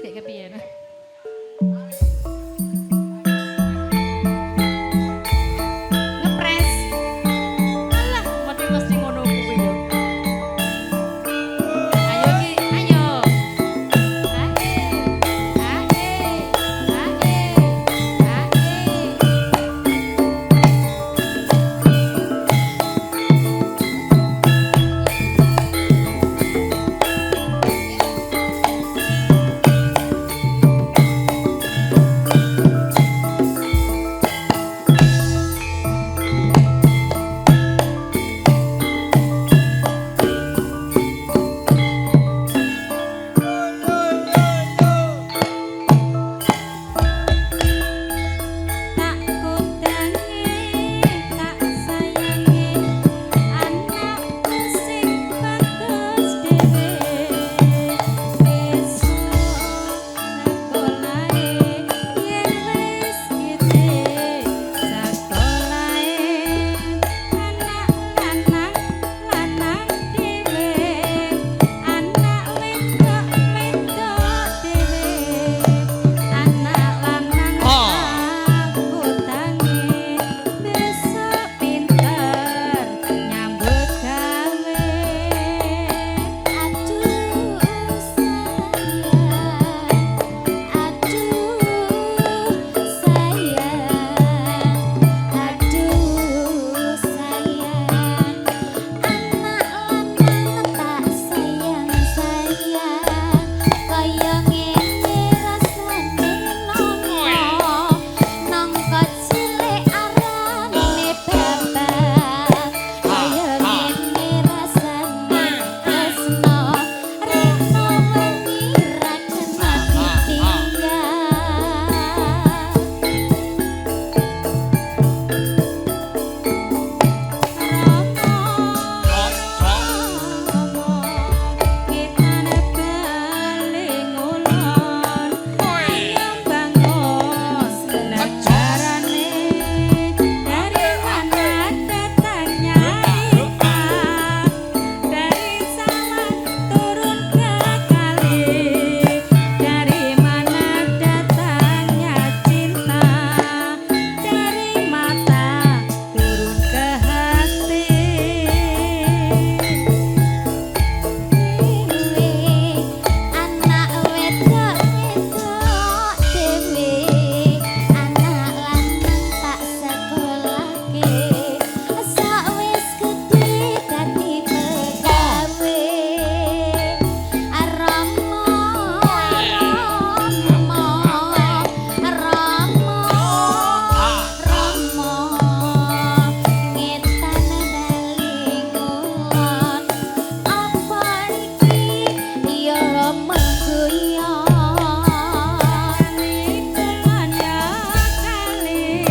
Kayak kepiye nah. Ngepres. Alah, mati mesti ngono kuwi yo. Ayo ki, ayo. Ae. Ae. Ae. Ae. Tak kudange, tak sayange, anakku sing bagus dhewe. Besok sekolahe yen wis gede, sekolahe anak lanang lanang dhewe, anak wedok wedok dhewe, anak lanang tak kutangi, besok pinter nyambut gawe. Aduh sayang, aduh sayang, aduh sayang, anak lanang tak sayang sayang, kaya ngene rasane nongko, nongko cilik arane bapak, kaya ngene rasane tresno, reno wengi ra kena ditinggal. Rama, Rama, kitane bali ngulon, ayo bangun negarane. Dari mana datangnya ikan, dari sawah turun ke kali. Dari mana datangnya cinta, dari mata turun ke hati. Dewe, anak wedok wedok dewe, anak lanang tak sekolahke, sok wis gedhe dadi pegawe. Rama, Rama, Rama, Rama, ngetan bali ngulon. Apa iki ya mengguyon? Kulon ya kali,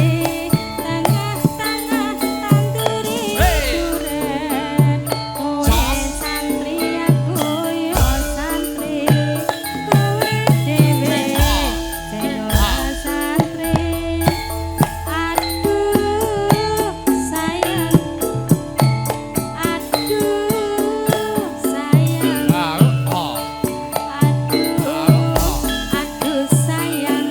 tengah-tengah tanduri duren. Kowe santri aku yo santri, kowe dhewe sing ora santri. Aduh sayang, aduh sayang. Aduh, aduh sayang,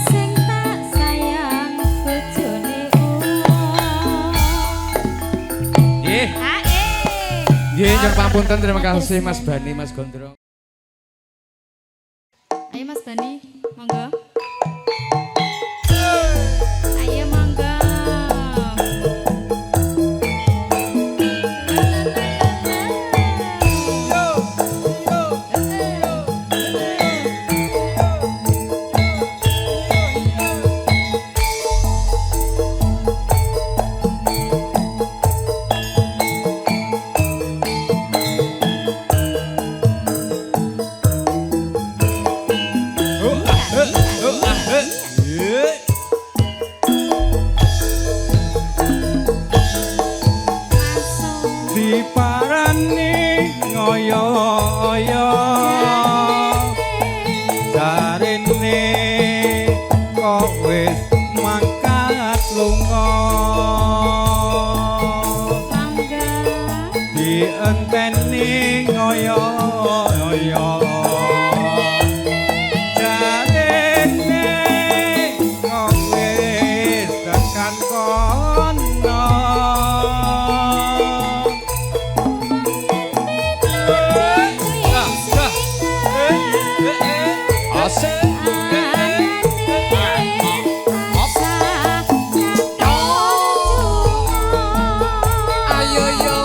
sing tak sayang bojone uwong. Nggih. Ae. Nggih, nyuwun pangapunten, terima kasih Mas Bani, Mas Gondrong. Ayo Mas Bani, monggo. Ayo monggo. La la la la la. Oh, ah, eh, oh. Asik. Ayo yo.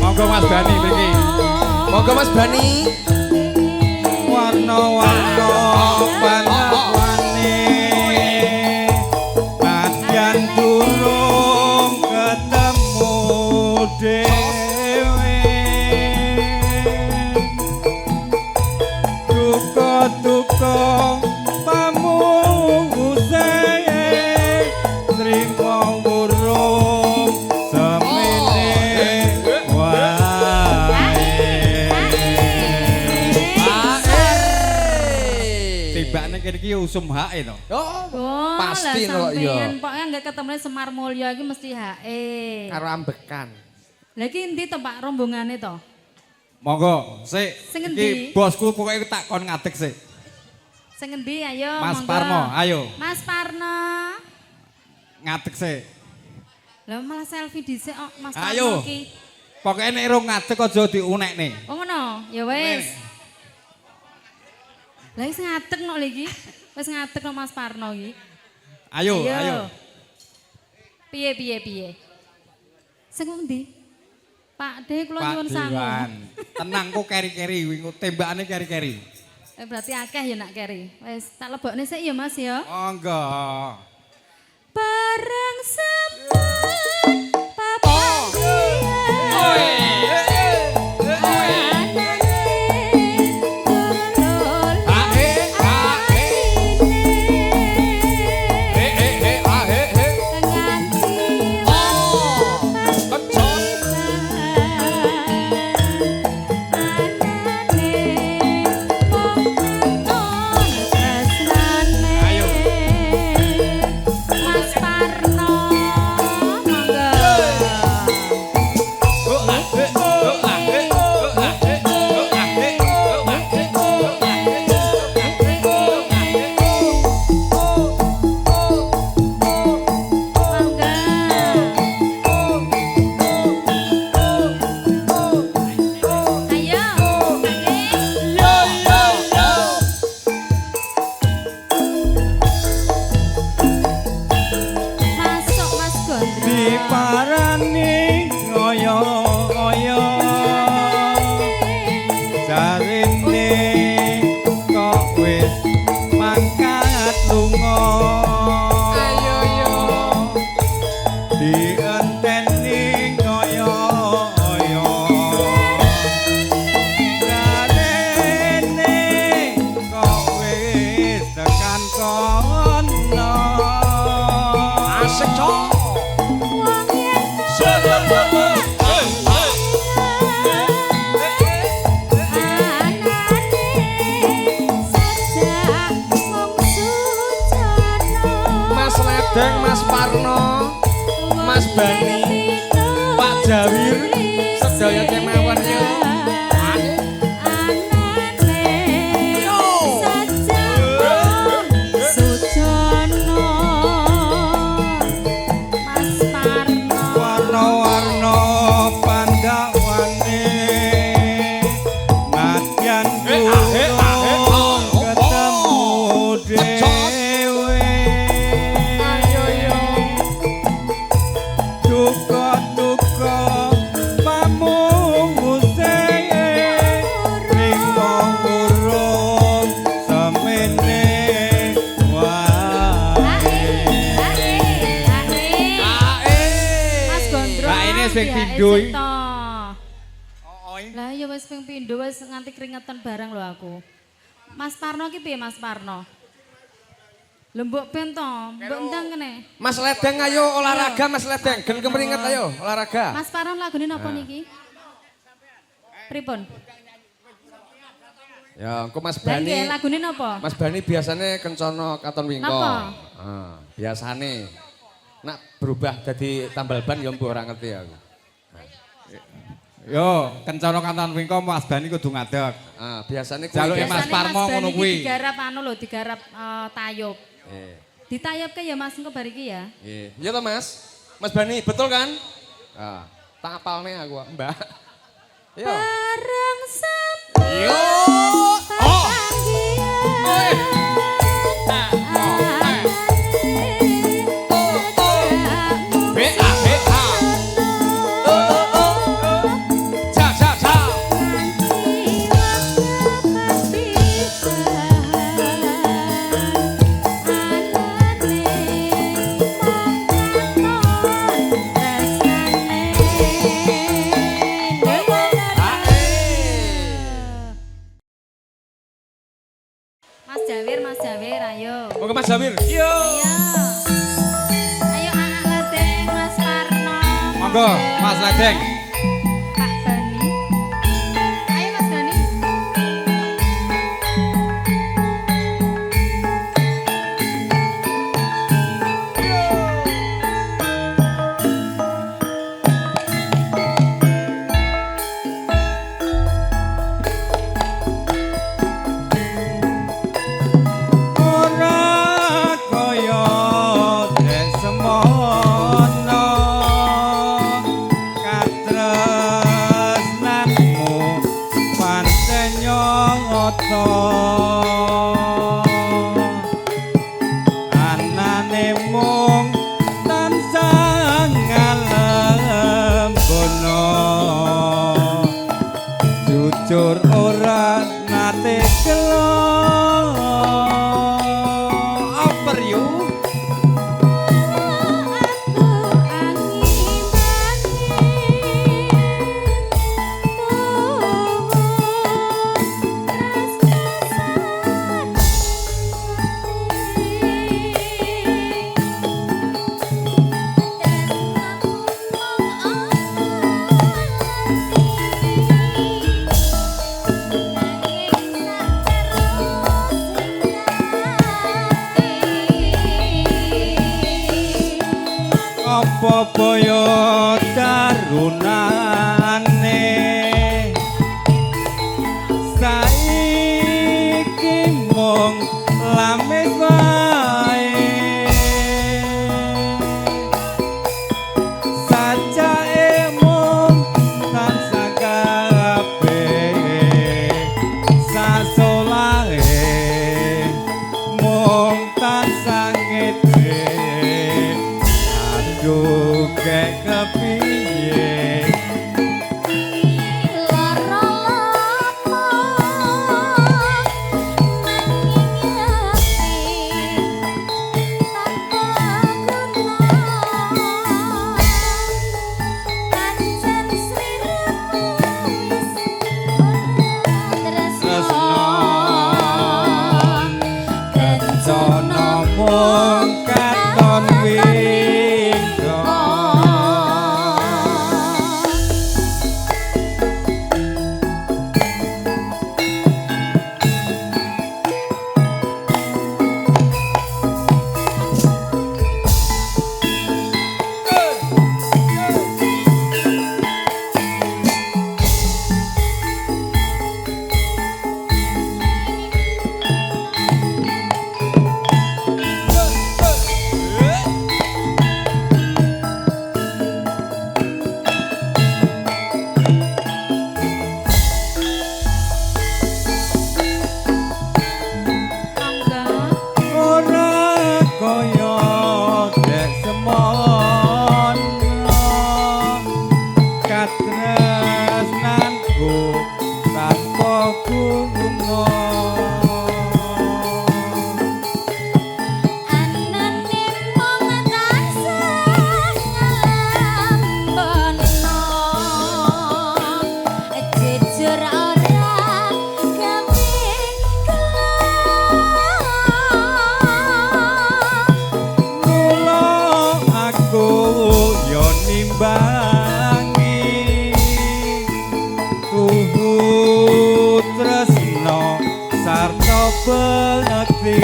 Monggo Mas Bani mriki. Monggo Mas Bani. Warna-warna panakwane nadyan durung ketemu dhewe duka-duka pamunguse trimo urung semene wae. Tibakne kene iki usum hae to. Oh, Oh, pasti lah kok iya. sampeyan pokoke nggak ketemu Semar Mulya iki mesti hae. Karo ambekan. Lah iki endi to Pak rombongane to? Monggo, sik. Sing Iki endi? bosku pokoke tak kon ngadeg sik. Sing endi ayo Mas monggo. Parno, ayo. Mas Parno. Ngadeg sik. Lah malah selfie dhisik kok Mas Parno Ayo. iki. Pokoke nek rong ngadeg aja diunekne. Oh ngono, ya wis. Lah wis ngadeg no lho iki. Wis ngadeg no Mas Parno iki. Ayo, ayo. Piye piye piye. Sing endi? Pak De kula Pak nyuwun sangu. Dewan. Tenang kok keri-keri, wingi tembakane keri-keri. Eh berarti akeh ya nak keri. Wis tak lebokne sik ya Mas ya. Monggo. Barang sepet papanggihan anane turun Ae, ae. atine Eh eh eh ah eh eh. nganti Oh. Kecos. anane mung katon tresnane. Ayo. Mas Parno monggo. Oh ah eh oh ah eh oh ah eh oh ah eh oh ah eh oh ah eh oh ah eh Monggo. Ayo, Ade. Yo yo yo. Masuk Mas Gondrong. Diparani ngoyo-ngoyo. Jarine kok wis mangkat lunga. Ayo yo. Dienteni ngoyo-ngoyo. Jarine kok wis tekan kono. Asik cok. Wong yen anane sajak mung sujana. Mas Ledeng, Mas Parno, Mas Bani, Pak Jawir, sedaya kemawon yo. Anane Yo. sajak mung sujana. Mas Parno. Warna-warna pandhawane nadyan Eh, ah, eh, ah, eh, ah, durung oh, ketemu oh. dhewe. Ayo yo. Duka-duka pamunguse trimo urung semene wae. Ae, ae, ae. Mas Gondrong. Lah, ini sing ya, pindho isih iki. to. Lah ya wis ping pindho wis nganti keringetan barang lho aku. Mas Parno ki piye Mas Parno? Lho mbok ben to, mbok ndang kene. Mas Ledeng ayo olahraga Mas Ledeng, gen kemringet ayo olahraga. Mas Parno lagune napa niki? Pripun? Ya, engko Mas Lah Bani. nggih lagune napa? Mas Bani biasanya kencono katon wingko. Napa? Ah, biasane. Nak berubah jadi tambal ban ya mbok ora ngerti aku. Yo, kencana kantan wingko Mas Bani kudu ngadeg. Ah, biasane kuwi Jaluke biasa- Mas Biasane Parmo Mas Bani ngono iki kuwi. Digarap anu lho, digarap tayub. Eh. Ditayapke ya Mas engko bar iki ya. Nggih. Iya toh Mas? Mas Bani, betul kan? Ah, tak apalne aku, Mbak. Iya. Bareng sampe Yo. Oh. B A B A. Oh oh oh. Cha cha cha. Mas Jawir, Mas Jawir, ayo. Monggo Mas Jawir. Yo. Ayo. Ayo Aak Ledeng, Mas Parno. Monggo Mas Ledeng. Pak Bani. Ayo Mas Bani. Ora kaya dek semono katresnanmu pancen nyata anane mung tansah ngalembono jujur ora nate gelo oper yo. Apa boyo tarunane saiki mung lamis wae sacake mung tansah kabeh sasolahe mung tansah ngede. Aduh kek kepiye kencana mung katon wingga. Monggo. Ora kaya dek semono katresnanku tanpa guna. Anane mung tansah ngalembono jujur ora gawe gelo. Mula aku yo nimbangi tuhu tresno sarta bekti.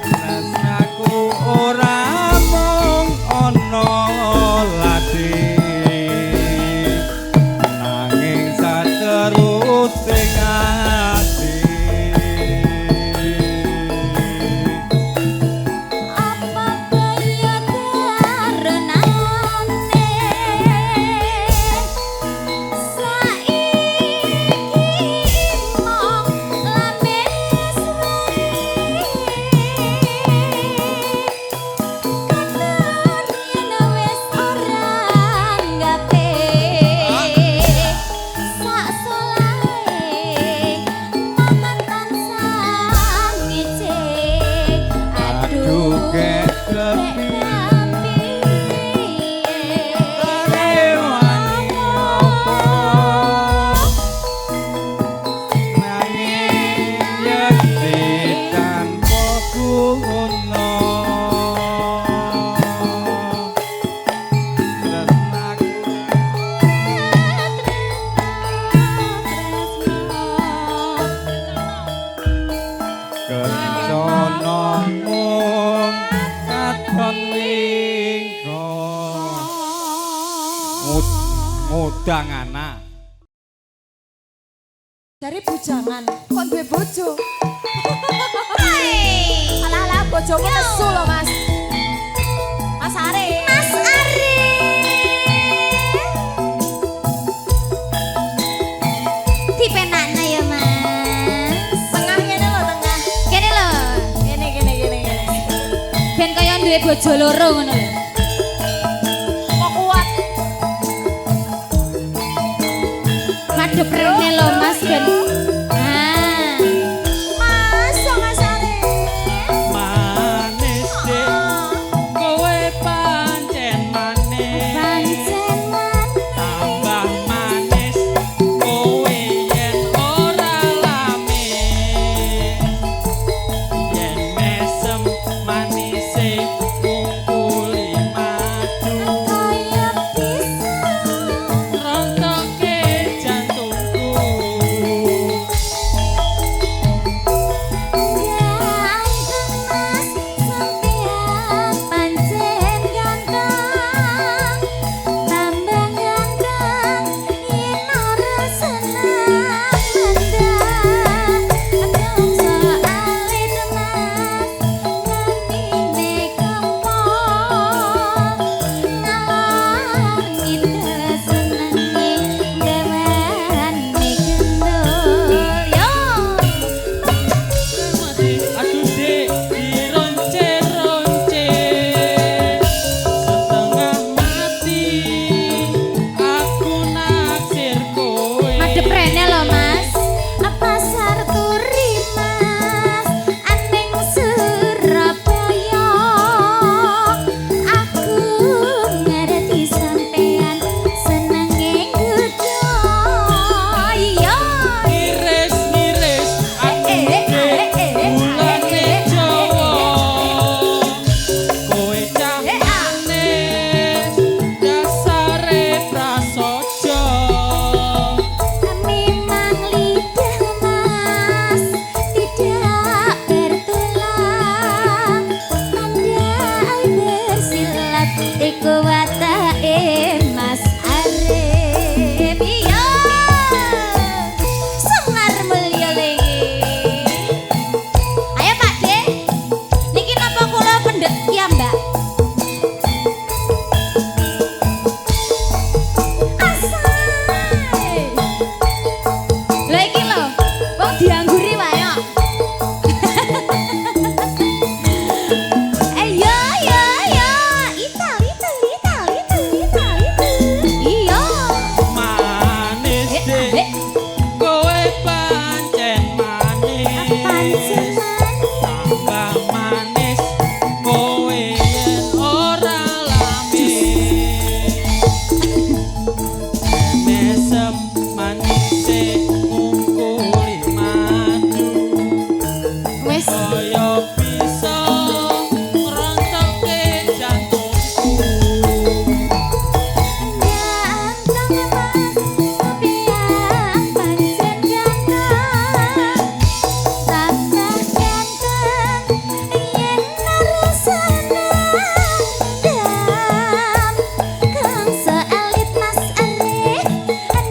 Tresnaku ora mung ana lati nanging saterusing ati. Budangana. Dari bujangan, kok duwe bojo? Alah alah bojomu nesu lho, Mas. Mas Arif. Mas Arif. Dipenakno ya, Mas. Tengah ngene lho, tengah. Kene lho, Ngene ngene ngene ngene. ben kaya duwe bojo loro ngono lho. Kok kuat? Madhep rene lho, Mas ben. Ah. Mas, Mas Arif. Manis dik, kowe pancen manis. Pancen manis. Tambah manis kowe yen ora lamis. Yen mesem manise ngungkuli madu. Kaya pisang. Rontoke jantungku. Ganteng Mas, sampean pancen ganteng. Tambah ganteng yen ora seneng mendang. Bangsa alit Mas, namine kempong. Ngalor ngidul senenge gawane gendul. Yo. Aduh dik, dironce-ronce. Setengah mati aku naksir kowe. Madhep rene lho Mas. Pasar Turi Mas, aning Surabaya. Aku ngerti sampean senenge nggodha. Iya. Ngiris-ngiris aku Eh, eh, dik, eh, eh, eh, gulane eh, eh, Jawa. Kowe cah Eh, ah. manis, dasare prasaja. Memang lidah Mas tidak bertulang, pandai bersilat iku watake Mas Arif. Iya. Semar mulya lagi. Ayo Pak De. Niki napa kula pendhet ya, Mbak? Asai. Lah iki lho, wong diangguri wae kok. Eh ya ya ya, ital ital ital ital ital ital. Iya. Manis Eh, dik, eh, kowe pancen pancen manis. manis. Tambah manis kowe yen ora lamis. Mesem manise ngungkuli madu. Wis Kaya bisa ngrontoke jantungku. Ganteng Mas, sampean pancen ganteng. Tambah ganteng yen ora seneng dendam. Kang sealit Mas Arif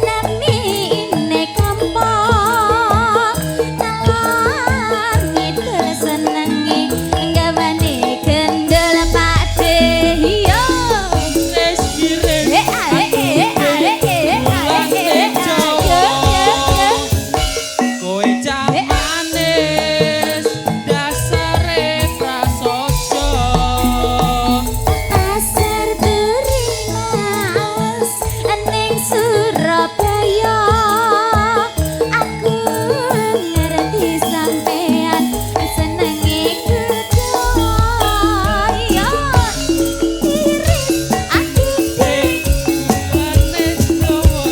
namine kampung. Ngalor ngidul senenge gawane gendul Pak De. Iya. Ngiris-ngiris Eh, ah, eh, eh, ah, eh, eh, ah, eh, eh, ah. Yo, yo, yo. Kowe cah Eh, ah. manis dasare prasaja. Pasar Turi Mas, ning Surabaya. Aku ngerti sampean senenge kudu. Yo, iris aduh Dik, manis dawa.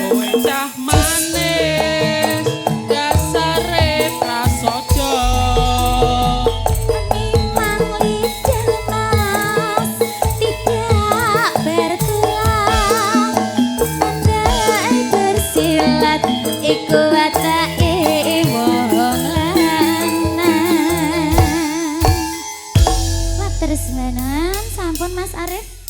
Kowe cah manis dasare prasaja. Memang lidah Mas tidak bertulang, pandai bersilat iku watake wong lanang. Matur suwun, sampun Mas Arif.